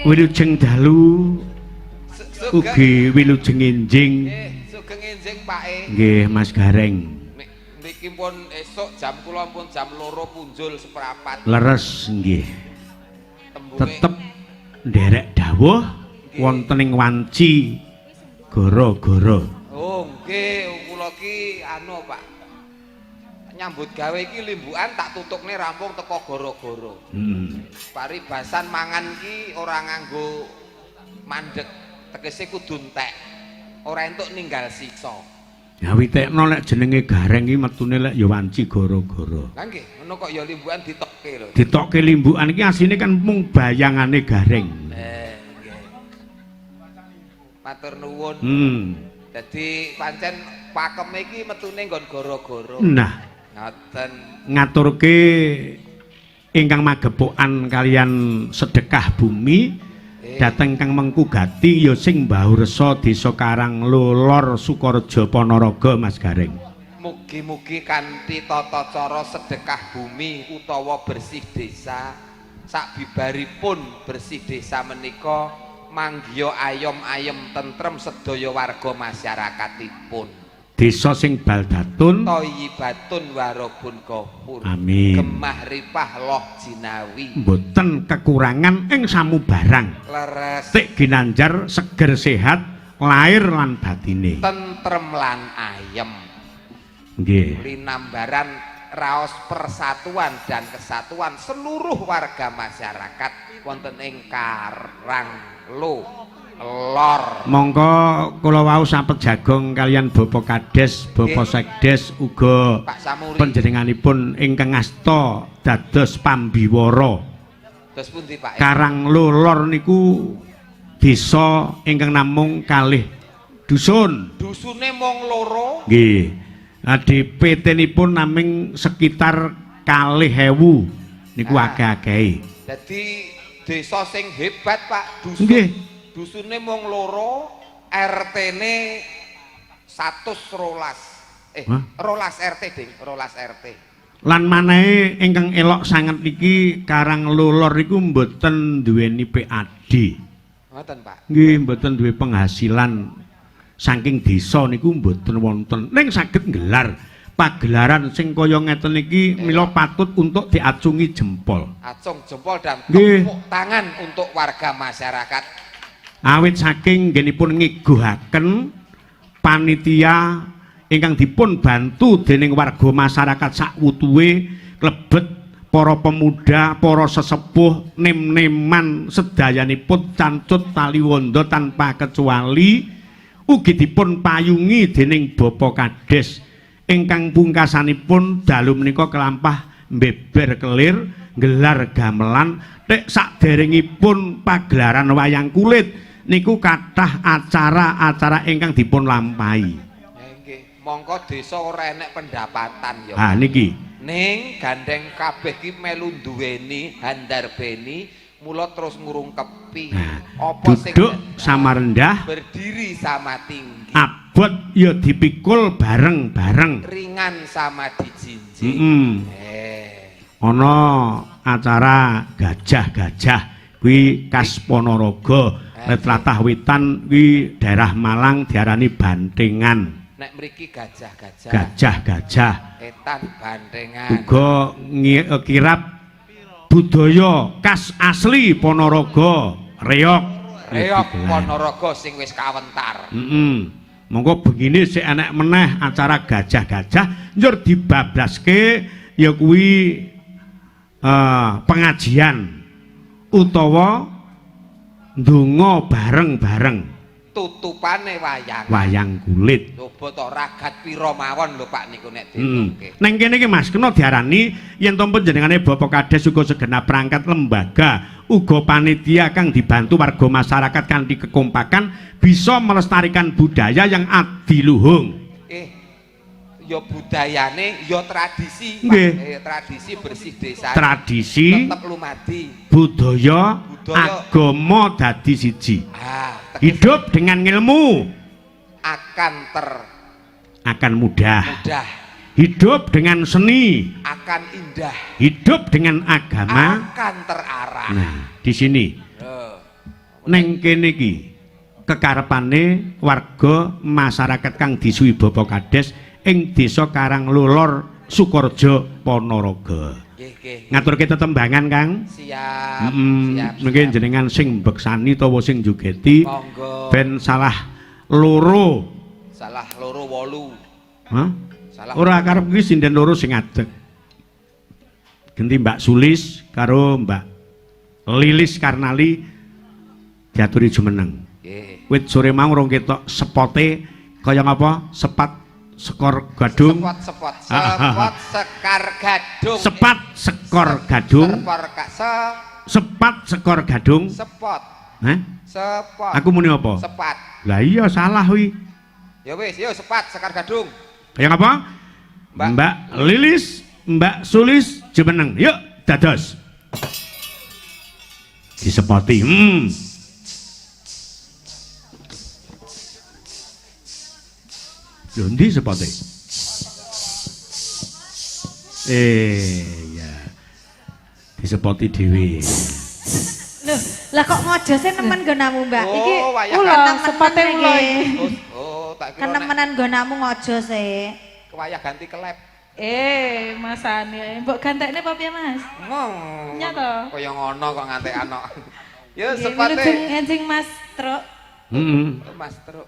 Wilujeng dalu ugi wilujeng enjing. Nggih, sugeng enjing, Pak E. Nggih, Mas Gareng. Niki pun esuk jam kula pun jam 2 punjul seprapat. Leres nggih. Tembunge. Tetep nderek dawuh wonten ing wanci gara-gara. Oh, nggih, kula ki anu, Pak. Nyambut gawe iki limbukan tak tutukne rampung teko gara-gara. Paribasan mangan ki ora nganggo mandek, tegese kudu entek. Ora entuk ninggal sisa. Ya witekno lek jenenge Gareng iki metune lek ya wanci gara-gara. Lah nggih, ngono kok ya limbukan ditokke lho. Ditokke limbukan iki asline kan mung bayangane Gareng. Nggih. Matur nuwun. Dadi pancen pakeme iki metune nggon gara-gara. Nah, Ngoten. ngaturke ingkang magepokan kalian sedekah bumi dhateng kang mengku gati ya sing Mbahursa Desa Karanglo Lor, Sukorejo, Ponorogo, Mas Gareng. Mugi-mugi kanthi tata cara sedekah bumi utawa bersih desa, sakbibaripun bersih desa menika manggiya ayom-ayem tentrem sedaya warga masyarakatipun. Desa sing baldatun Thayyibatun warabun ghafur. Amin. Gemah ripah loh jinawi. Mboten kekurangan ing samubarang. Leres. Tik ginanjar seger sehat lahir lan batine. Tentrem lan ayem. Nggih. Linambaran raos persatuan dan kesatuan seluruh warga masyarakat wonten ing Karanglo Lor. Mongko kula wau sampet jagong kalian Bapak Kades, Bapak Sekdes uga Pak Samuri. panjenenganipun ingkang asta dados pambiwara. Terus pundi, Pak? Karanglo Lor niku desa ingkang namung kalih dusun. Dusune mung loro. Nggih. Nah, DPT nipun namung sekitar 2.000 niku akeh-akehe. Dadi desa sing hebat, Pak, dusun. Nggih. Dusune mung loro, RT-ne 112. Eh, Hah? 12 RT, Ding, 12 RT. Lan manehe ingkang elok sanget niki Karanglo Lor niku mboten duweni PAD. Ngoten, Pak. Nggih, mboten duwe penghasilan saking desa niku mboten wonten. Ning saged nggelar pagelaran sing kaya ngeten iki, mila patut untuk diacungi jempol. Acung jempol dan tepuk tangan untuk warga masyarakat. Awit saking nggenipun ngeguhaken panitia ingkang dipun bantu dening warga masyarakat sakwutuhe, klebet para pemuda, para sesepuh, nem-neman sedayanipun cancut taliwondo tanpa kecuali, ugi dipun payungi dening Bapak Kades ingkang pungkasanipun dalu menika kelampah beber kelir nggelar gamelan. Tek saderengipun pagelaran wayang kulit niku kathah acara-acara ingkang dipun lampahi. Nggih, mongko desa ora enek pendapatan ya. Ha niki. Ning gandeng kabeh ki melu duweni handarbeni, mula terus ngurungkepi. Nah, apa sing duduk sama rendah, berdiri sama tinggi, abot ya dipikul bareng-bareng, ringan sama dijinjing. Ana acara gajah-gajah kuwi khas Ponorogo, lek tlatah wetan kuwi daerah Malang diarani bantengan. Nek mriki gajah-gajah. Gajah-gajah. Etan bantengan. Uga kirap budaya khas asli Ponorogo, reog. Reog Ponorogo sing wis kawentar. Heeh. Monggo begini sik enek meneh acara gajah-gajah njur dibablaske ya kuwi pengajian utawa ndonga bareng-bareng. Tutupane wayang. Wayang kulit. Coba to ragat pira mawon lho, Pak, niku nek ditungke. Neng kene iki, Mas, kena diarani yen to panjenengane Bapak Kades uga segenap perangkat lembaga uga panitia kang dibantu warga masyarakat kanthi kekompakan bisa melestarikan budaya yang adiluhung. Ya budayane ya tradisi, Pak. Nggih. Tradisi bersih desa. Tradisi tetep lumadi. Budaya, Budaya. Agama dadi siji. Ah, tegese Hidup dengan ilmu akan akan mudah. Mudah. Hidup dengan seni akan indah. Hidup dengan agama akan terarah. Nah, di sini. Loh. Ning kene iki kekarepane warga masyarakat kang disuwi Bapak Kades ing Desa Karanglolor Sukorejo Ponorogo. Nggih, nggih. Ngaturke tetembangan, Kang. Siap, siap. Mungkin siap. jenengan sing beksani utawa sing jogeti Monggo. ben salah loro. Salah loro wolu. Hah? Salah. Ora, karep kuwi sinden loro sing ngadeg. Genti Mbak Sulis karo Mbak Lilis Karnali diaturi jumeneng. Nggih. Wit sore mau rong ketok sepote kaya ngapa? Sepat sekor gadung. Sepot, sepot, sepot sekar gadung. Sepat sekor gadung. Sepor ka, se, Sepat sekor gadung. Sepot. Hah? Sepot. Aku muni apa? Sepat. Lah iya, salah wi. Ya wis, yo sepat sekar gadung. Kaya ngapa? Mbak. Mbak Lilis, Mbak Sulis jumeneng. Yuk, dados. Disepoti. Lho, ndi sepote? Eh, ya. Disepoti dhewe. Loh, lah kok ngojo sih nemen nggonamu, Mbak? Oh, Iki wayah kula kenemenan sepote iki. kula iki. Oh, oh, tak kira nek Kenemenan nggonamu ngojo sih. kewayah ganti kelep. Eh, Mas Ani, mbok gantekne apa piye, Mas? Ngomong. Nyata. Kaya ngono kok ngantek ano. Ya Nggih, sepate. wilujeng enjing Mas Truk. Heeh. Oh, Mas Truk.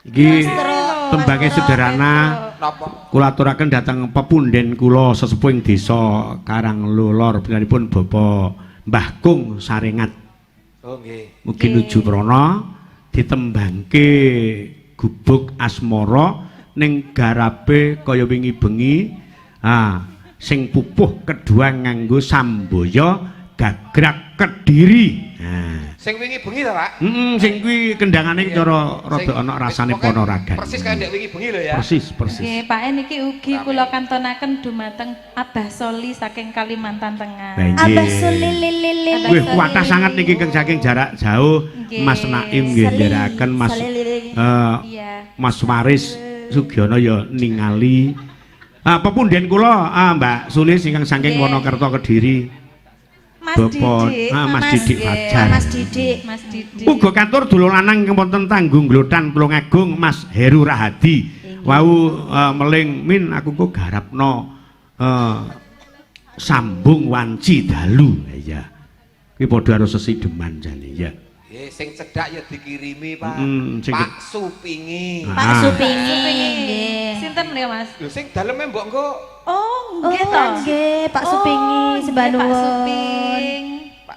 Iki Truk, tembange Mas Truk. sederhana. Napa? Kula aturaken dhateng pepunden kula sesepuh ing desa Karanglolor, pinaranipun Bapak Mbah Kung Sarengat. Oh nggih. Mugi nuju prana ditembangke gubuk asmara ning garape kaya wingi bengi. Ah, sing pupuh kedua nganggo sambaya gagrak Kediri. Nah. Sing wingi bengi ta, Pak? Heeh, sing kuwi kendangane Iya. cara rada Sing- ana rasane pokoke Ponoragan. Persis kaya ndek wingi bengi lho ya. Persis, persis. Nggih, Pak E niki ugi Rame. kula kantonaken dumateng Abah Soli saking Kalimantan Tengah. Lah, nggih. Abah sulilililil. Wih, kuatah sangat niki kang saking jarak jauh. Nggih. Mas Naim nggih nderekaken Mas Iya. Mas Waris Sugiono ya ningali. Ah, pepunden kula, ah, Mbak Sulis ingkang saking Nggih. Wonokerto Kediri. Mas Bapak- Didik. ah, Mas Didik nggih. Fajar. Mas Didik. Mas Didik. Uga katur dulur lanang ingkang wonten Tanggung Glotan Tulungagung Mas Heru Rahadi. Wau meling min aku kok garapno sambung wanci dalu. Iya. Kuwi padha karo sesideman jane ya. Eh, sing cedhak ya dikirimi, Pak. Sing Pak Supingi. Ah. Pak Supingi. Nggih. Sinten menika, Mas? Lho sing daleme mbok engko Oh, Oh, nggih to. nggih, Pak Supingi, Oh, sembah nggih, Pak nuwun. Suping.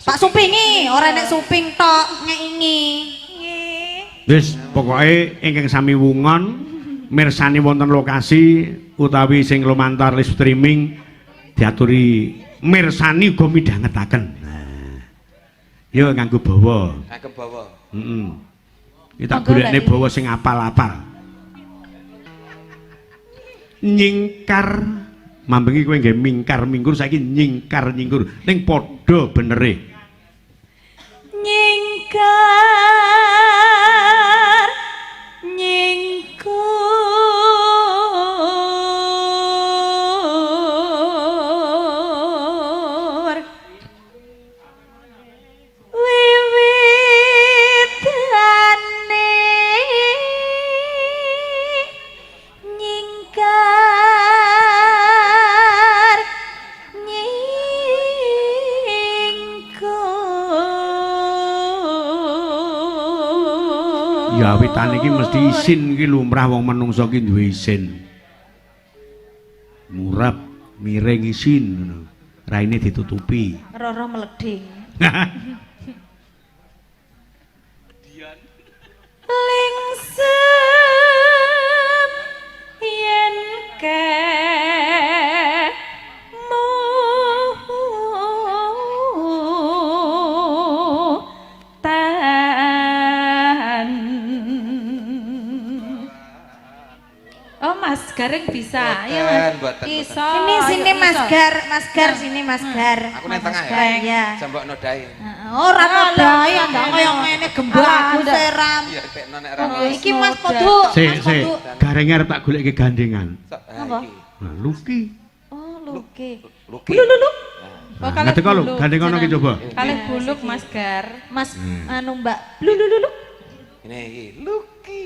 Pak Supingi, ora nek suping tok ngeingi. Nggih. Wis pokoke ingkang sami wungon mirsani wonten lokasi utawi sing lumantar live streaming diaturi mirsani uga midhangetaken. Nah. Yo nganggo bawa. Ngagem bawa. Heeh. Iki tak Monggo, golekne Mbak bawa sing apal-apal. Nyingkar mambengi kowe nggih mingkar mingkur, saiki nyingkar nyingkur ning padha benere. Nyingkar nyingkur wiwitane nyingkar nyingkur. Ya witane iki mesti isin iki lumrah wong menungso ki duwe isin. Murab miring isin ngono. Raine ditutupi. Roro meleding. Lingsem yen kemu tan. Oh, Mas Gareng bisa. Iya, Mas. Mboten, mboten. Iso. Sini sini ayo, Mas iso. Gar, Mas Gar sini Mas Gar. Aku nang tengah ya. Gar, ya. Jambok nodai. Heeh, Ora nodai, ndak kaya ngene gembak aku seram. Iya, tekno nek ra. Oh, iki Mas Podu, Sik, Mas sik. Podu. Garenge arep tak goleke gandengan. Sok, ah, Apa? iki. Nah, Luki. Oh, luke. Luki. Lu lu lu. Oh, kalih Ngadeg lho, buluk. gandeng ngono ki coba. Kalih buluk Mas Gar. Mas anu Mbak Blulululu. Ini iki Lucky.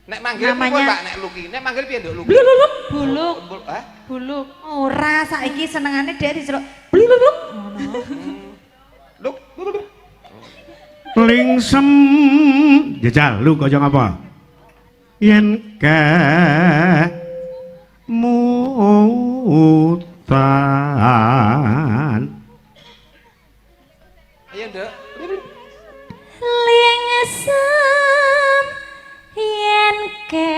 Nek manggil Namanya- pripun, Pak? Nek Lucky. Nek manggil piye, Nduk Lucky? Blulululu. Buluk, Hah? buluk. Ora, saiki senengane dhek diceluk blululuk. Ngono. Luk. Luk. Lingsem jajal lu kaya ngapa? Yen ke mutan. Ayo, Nduk. Lingsem yen ke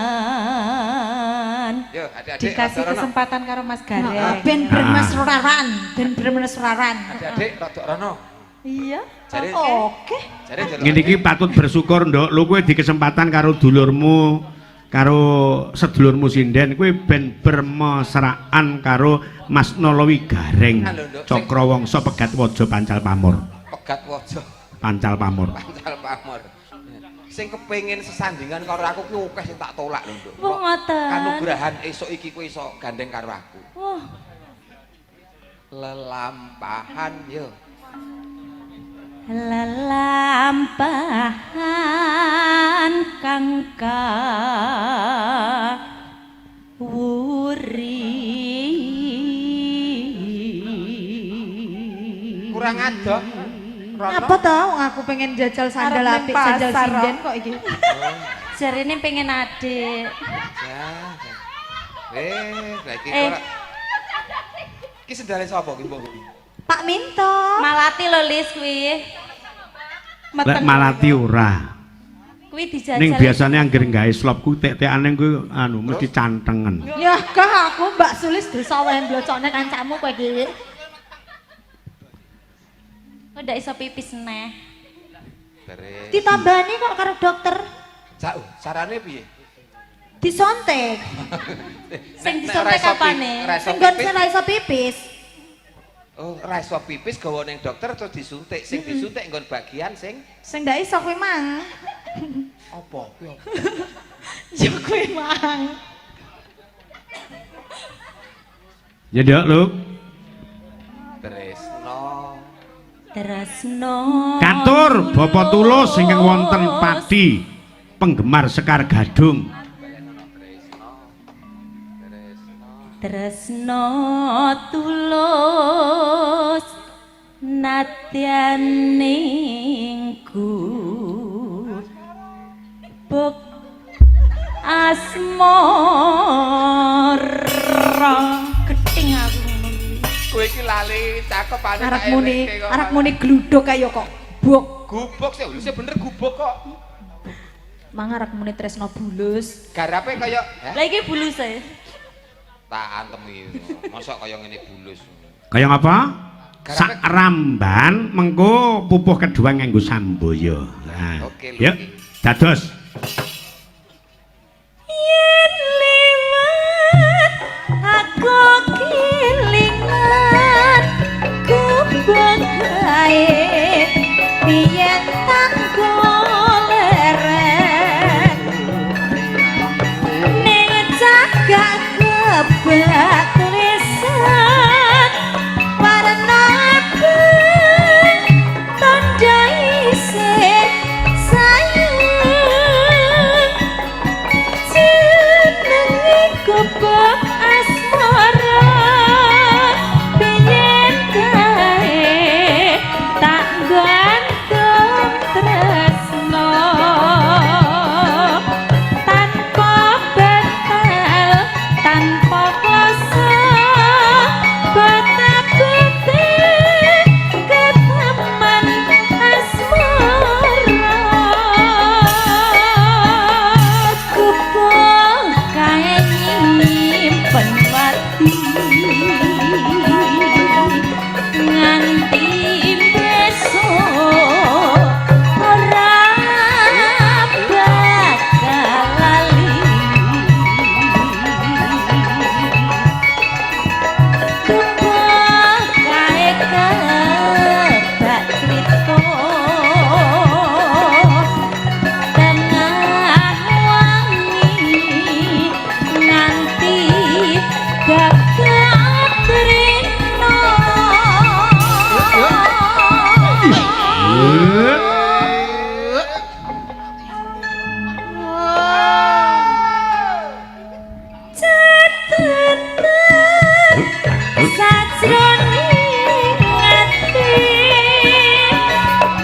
mutan. Yo, adik-adik Dikasih rada rono. kesempatan karo Mas Gareng. Ben bermesraan, ben bermesraan. Adik-adik rada rono. Iya. Jare Oke. jare njaluk. Ngene iki patut bersyukur, Nduk. Lu kowe di kesempatan karo dulurmu, karo sedulurmu sinden kowe ben bermesraan karo Mas Nolowi Gareng. Lho, Nduk. Cakrawangsa Pegat Waja Pancal Pamor. Pegat waja Pancal Pamor. pancal pamor. Sing kepengin sesandingan karo aku ki akeh sing tak tolak lho, Nduk. Wah, ngoten. Kanugrahan esuk iki kowe iso gandeng karo aku. Wah, Lelampahan yo. Lelampahan kang kawuri. Kurang adoh. Rono. Apa to wong aku pengen jajal sandal Arep ning apik, sandal pasar, sinden kok iki. Jarene pengen adik. Ja, ja. Lah iki Eh. ora. Iki sendale sapa ki mbok kuwi? Pak Minto. Malati lho Lis kuwi. Lek malati ora. Kuwi dijajal. Ning biasane angger gawe slop ku tek-tekane kuwi anu mesti cantengen. Ya gah aku Mbak Sulis dosa wae mblocokne kancamu kowe iki. Kok ndak iso pipis neh. Beres. Ditambani kok karo dokter. Cak, carane piye? Disontek. Sing Nek- nek disuntik ora iso apane? ora iso Sing nggon pipis. sing ora iso pipis. Oh, ora iso pipis gawa ning dokter terus disuntik. Sing disuntik nggon bagian sing Sing ndak iso kuwi mang. apa kuwi apa? Ya kuwi mang. Ya Nduk, lu. Tresno. Tresno. Katur Bapak Tulus ingkang wonten Pati, penggemar Sekar Gadung. Tresno tulus nadyan ning gubuk asmara. Geting aku ngono kuwi. Kowe iki lali cakepane Arep tak muni, elekke kok. arep muni gluduk kaya kok. Buk. Gubuk sih, lho sih bener gubuk kok. Mang arep muni Tresno Bulus. Garape kaya heh, Lah iki buluse. tak antem iki. Mosok kaya ngene bulus. Kaya ngapa? Garape- Sak ramban mengko pupuh kedua nganggo sambaya. Nah, Oke, yuk, Luki. dados. Yen liwat aku kelingan kebon kae biyen tanggo leren ning cagak kebak tulisan warna abang tanda isih sayang jenenge gubuk asmara biyen kae tak gantung tresno tanpa bantal tanpa kloso betapete keteman asmara gubuk kae nyi Nganti gagak trino. Catetan sajroning ati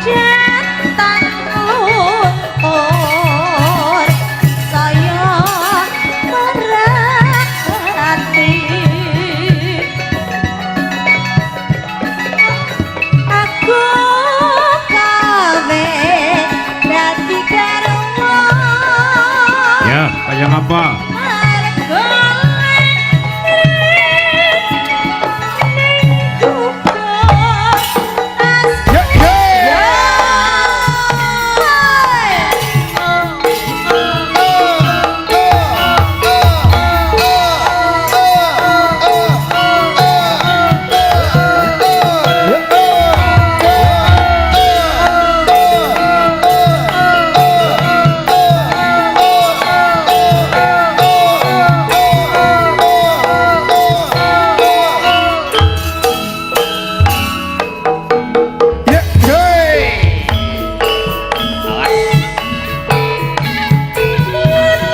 jatan luntur saya merhati. Aku gawe dadi garwa. Ya, kaya ngapa? Margo ning guguk. Yo yo. Yo yo.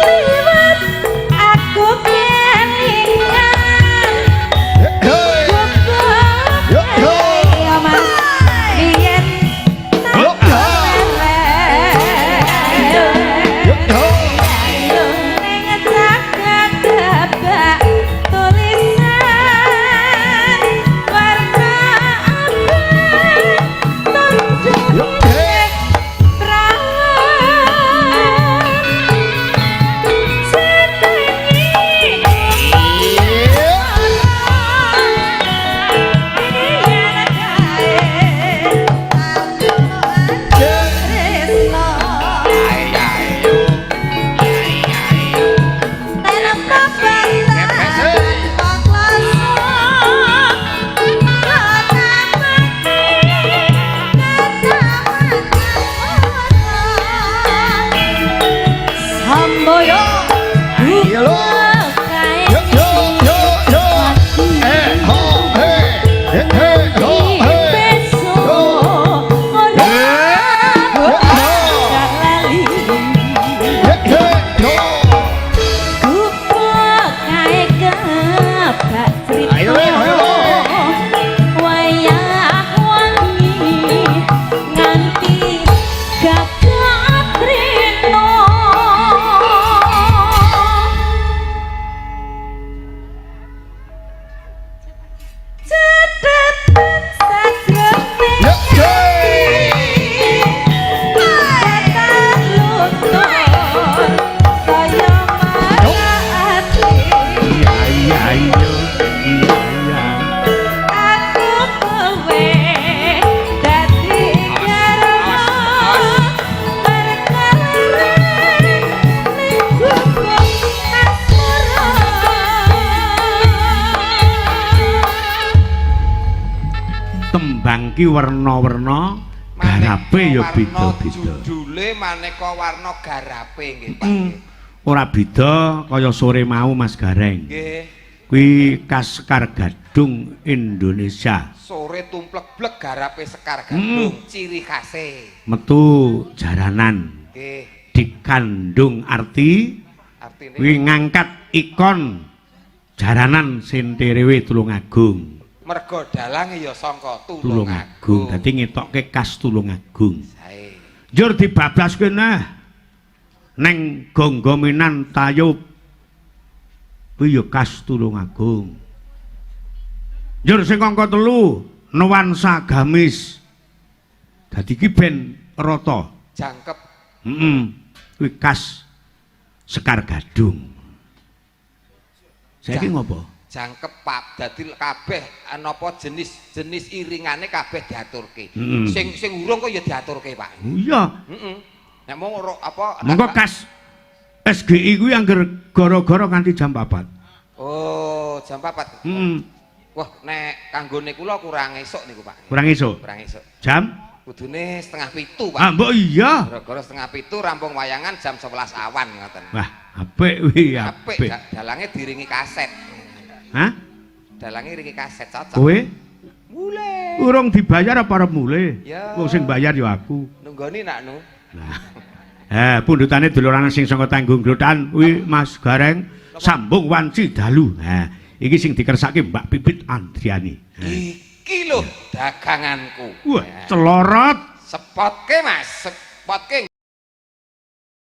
Liwat aku kelingan Yo guguk. yo. Iya, Mas. Biyen Yo yo. Yo yo. Ning jagat dabak tulisan warna abang Yo tondo hey. prawan setengi. Ayo ayo. Samboyo. Ayo lo. Yo yo yo yo. Eh ho hey. Hey hey ho hey. Yo. Yo yo. Yo yo. Ayo, ayo, ayo. Wayah wangi nganti gagak trino. Cetetan sajroning Yo yo. ati luntur saya marati. Iya iya iya iya. Aku kowe dadi garwa perkara ning guguk asmara. Tembang ki werna-werna, garape ya Maneka warna beda-beda. Judule maneka warna garape nggih, Pak. Ora beda kaya sore mau, Mas Gareng. Nggih. Kuwi khas Sekar Gadung Indonesia. Sore tumplek-blek garape Sekar Gadung, ciri khase. Metu jaranan Nggih. dikandung arti Artine kuwi ngangkat ikon jaranan Senterewe Tulungagung. Mergo dalange ya sangka Tulungagung. Tulungagung. Dadi ngetokke khas Tulungagung. Sae. Njur dibablaske neh neng gonggomenan tayub. Kuwi ya khas Tulungagung. Njur sing angka 3 nuansa gamis. Dadi ki ben rata. Jangkep. Heeh. Kuwi khas Sekar Gadung. Saiki ngopo? Jangkep pap dadi kabeh napa jenis-jenis iringane kabeh diaturke. Sing sing urung kok ya diaturke, Pak. Oh iya. Heeh. Nek mau apa Monggo khas SGI kuwi angger gara-gara nganti jam 4. Oh, jam 4. Heeh. Wah, nek kanggone kula kurang esuk niku, Pak. Kurang esuk. Kurang esuk. Jam? Kudune 6.30, Pak. Ah, mbok iya. Gara-gara 6.30 rampung wayangan jam 11 awan ngoten. Wah, Apik kuwi, Apik, apik. Dalange diringi kaset. Hah? Dalange ringi kaset cocok. Kowe Mulih. urung dibayar apa arep mulih? Ya. Wong sing bayar ya aku. Nunggoni nak nu. Nah. Pundutane dulur lanang sing saka Tanggung Glotan kuwi Mas Gareng sambung wanci dalu. Nah, iki sing dikersake Mbak Pipit Andriani. Iki lho daganganku. Wah, celorot. Sepotke Mas, sepotke.